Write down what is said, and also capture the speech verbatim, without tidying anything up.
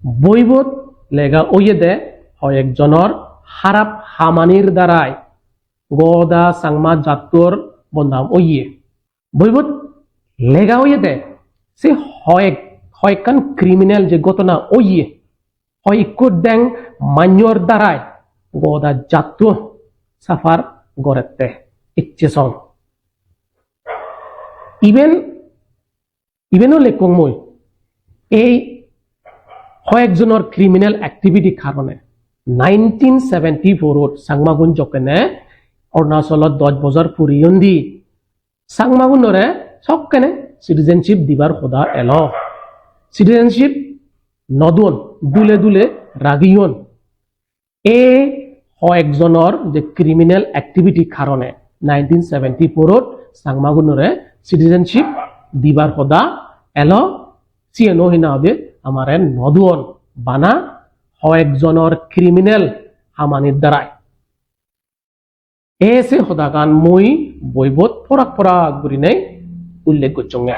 Boibot lega oyede hoyekjonor harap hamanir darai goda Changma jattor bodnam oye. Boibot lega oyede se hoyek, hoyekkan criminal je ghotona oye, hoyekko deng manyor darai goda jatto suffer gorette ecche song. Iben, ibeno lekkong mui. Ei hoyekjonor criminal activity karone nineteen seventy-four-ot Changmagun jokkene Arunachalot dosh bojor puriyondi, Changmagunore sokkene citizenship dibar hoda elo. Citizenship no duon, dule dule ragiyon. E hoyekjonor je criminal activity karone nineteen seventy-four-ot Changmagunore citizenship dibar hoda elo, siyeno hina hoide amare no duon, bana hoyekjonor criminal hamanir darai. E se hodagan mui boibot porak porak gurinei ullekh gocchonge.